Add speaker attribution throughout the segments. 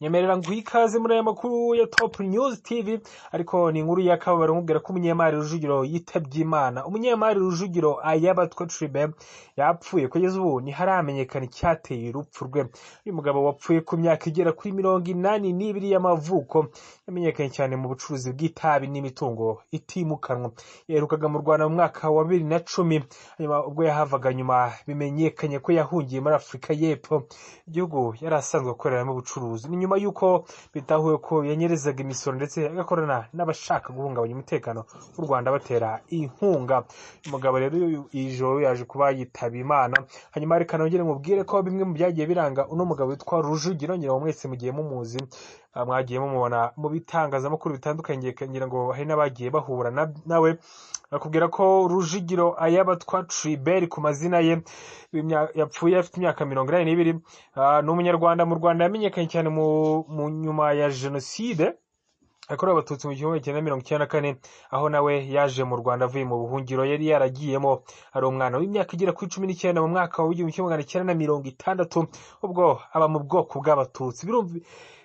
Speaker 1: Nyemerera nguhe ikaze muri aya makuru ya Top News TV, ariko ni inkuru y'akababaro nkubwira ko umunyemari Rujugiro yitabye Imana. Umunyemari Rujugiro Ayabatwa Tribert yapfuye, kugeza ubu ntiharamenyekana icyateye urupfu rwe. Uyu mugabo wapfuye ku myaka igera kuri 82 y'amavuko, yamenyekanye cyane mu bucuruzi bw'itabi n'imitungo itimukanwa. Yaherukaga mu Rwanda mu mwaka wa 2010, hanyuma ubwo yahavaga nyuma bimenyekanye ko yahungiye muri Afurika y'Epfo, igihugu yari asanzwe akoreramo ubucuruzi. Ni nyuma y'uko bitahuwe ko yanyerezaga imisoro ndetse agakorana n'abashaka guhungabanya umutekano w'u Rwanda batera inkunga. Umugabo rero iri joro yaje kuba yitaba Imana. Hanyuma reka nongere mubwire ko bimwe mu byagiye biranga uno mugabo witwa Rujugiro, ngira ngo mwese mugiye mumuzi, mwagiye mumubona mu bitangazamakuru bitandukanye, ngira ngo hari n'abagiye bahura nawe. Nakubwira ko Rujugiro Ayabatwa Tribert ku mazina ye yapfuye afite imyaka 82, ni umunyarwanda. Mu Rwanda yamenyekanye cyane mu nyuma ya Jenoside yakorewe Abatutsi mu 1994, aho nawe yaje mu Rwanda avuye mu buhungiro yari yaragiyemo ari umwana w'imyaka igera kuri 19 mu mwaka wa 1960, ubwo aba mu bwoko bw'Abatutsi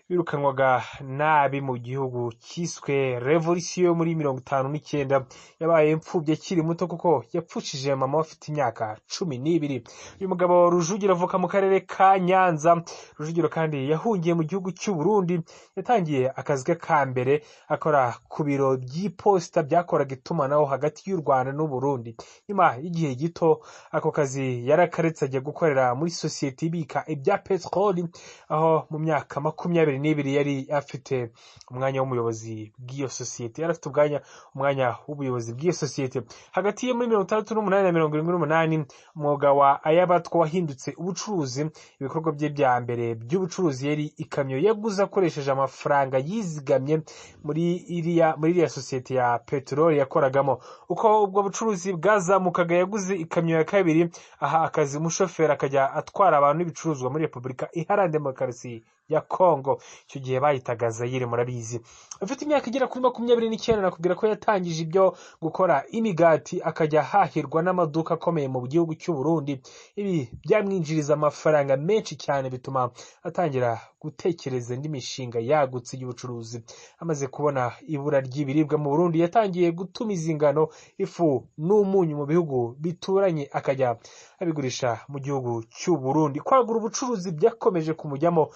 Speaker 1: birukanwaga nabi mu gihugu cyiswe Revolution muri 59. Yabaye imfubyi akiri muto kuko yapfushije mama we afite imyaka 12. Uyu mugabo Rujugiro avuka mu karere ka Nyanza. Rujugiro kandi yahungiye mu gihugu cy'u Burundi. Yatangiye akazi ke ka mbere akora ku biro by'iposita byakoraga itumanaho hagati y'u Rwanda n'u Burundi. Nyuma y'igihe gito ako kazi yarakaretse, ajya gukorera muri sosiyete ibika ibya peteroli, aho mu myaka 22 yari afite umwanya w'umuyobozi bw'iyo sosiyete. Yari afite umwanya w'ubuyobozi bw'iyo sosiyete. Hagati yo muri 68 na 78, umwuga wa Ayabatwa wahindutse ubucuruzi. Ibikorwa bye bya mbere by'ubucuruzi yari ikamyo yaguze akoresheje amafaranga yizigamye muri iriya sosiyete ya peteroli yakoragamo. Uko ubwo bucuruzi bwazamukaga, yaguze ikamyo ya kabiri, aha akazi umushoferi akajya atwara abantu n'ibicuruzwa muri Repubulika Iharanira Demokarasi ya Kongo. Icyo gihe bayitaga Zayire, murabizi. Afite imyaka igera kuri 29, nakubwira ko yatangije ibyo gukora imigati, akajya ahahirwa n'amaduka akomeye mu gihugu cy'u Burundi. Ibi byamwinjiriza amafaranga menshi cyane, bituma atangira gutekereza indi mishinga yagutse y'ubucuruzi. Amaze kubona ibura ry'ibiribwa mu Burundi, yatangiye gutumiza ingano, ifu n'umunyu mu bihugu bituranye, akajya abigurisha mu gihugu cy'u Burundi. Kwagura ubucuruzi byakomeje kumujyamo.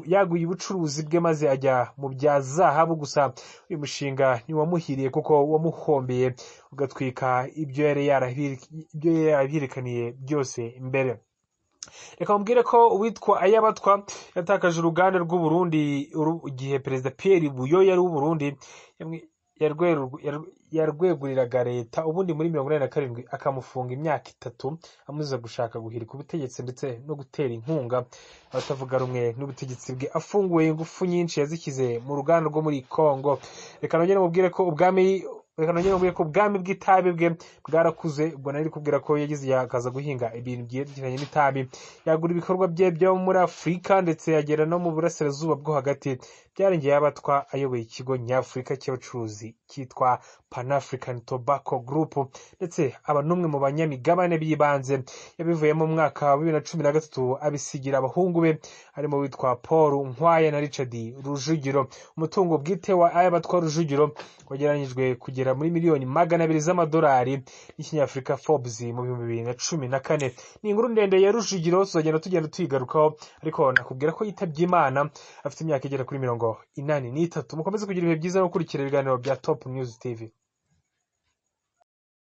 Speaker 1: Yaguye ubucuruzi bwe maze ajya mu bya zahabu. Gusa uyu mushinga ntiwamuhiriye kuko wamuhombeye, ugatwika ibyo yari yarabirikaniye byose mbere. Reka mubwire ko uwitwa Ayabatwa yatakaje uruganda rw'u Burundi igihe Perezida Pierre Buyoya w'u Burundi yarweguriraga leta ubundi muri 87, akamufunga imyaka 3 amuziza gushaka guhirika ubutegetsi ndetse no gutera inkunga abatavuga rumwe n'ubutegetsi bwe. Afunguye, ingufu nyinshi yazishyize mu ruganda rwo muri Congo. Reka nongere mubwire ko ubwami bw'itabi bwe bwarakuze. Ubwo nari kubwira ko yagize akaza guhinga ibintu byerekeranye n'itabi, yagura ibikorwa bye byo muri Afurika ndetse yagera no mu Burasirazuba bwo Hagati. Byarangiye Ayabatwa ayoboye ikigo nyafurika cy'abacuruzi cyitwa Pan African Tobacco Group, ndetse aba n'umwe mu banyamigabane b'ibanze. Yabivuyemo mu mwaka wa 2013, abisigira abahungu be harimo witwa Paul Nkwaya na Richard Rujugiro. Umutungo bwite wa Ayabatwa Rujugiro wagereranyijwe kugera muri miliyoni 200 z'amadolari n'ikinyafurika Forbes mu 2014. Ni inkuru ndende ya Rujugiro, tuzagenda tugenda tuyigarukaho, ariko nakubwira ko yitabye Imana afite imyaka igera kuri 83. Mukomeze kugira ibihe byiza no gukurikira ibiganiro bya Top News TV.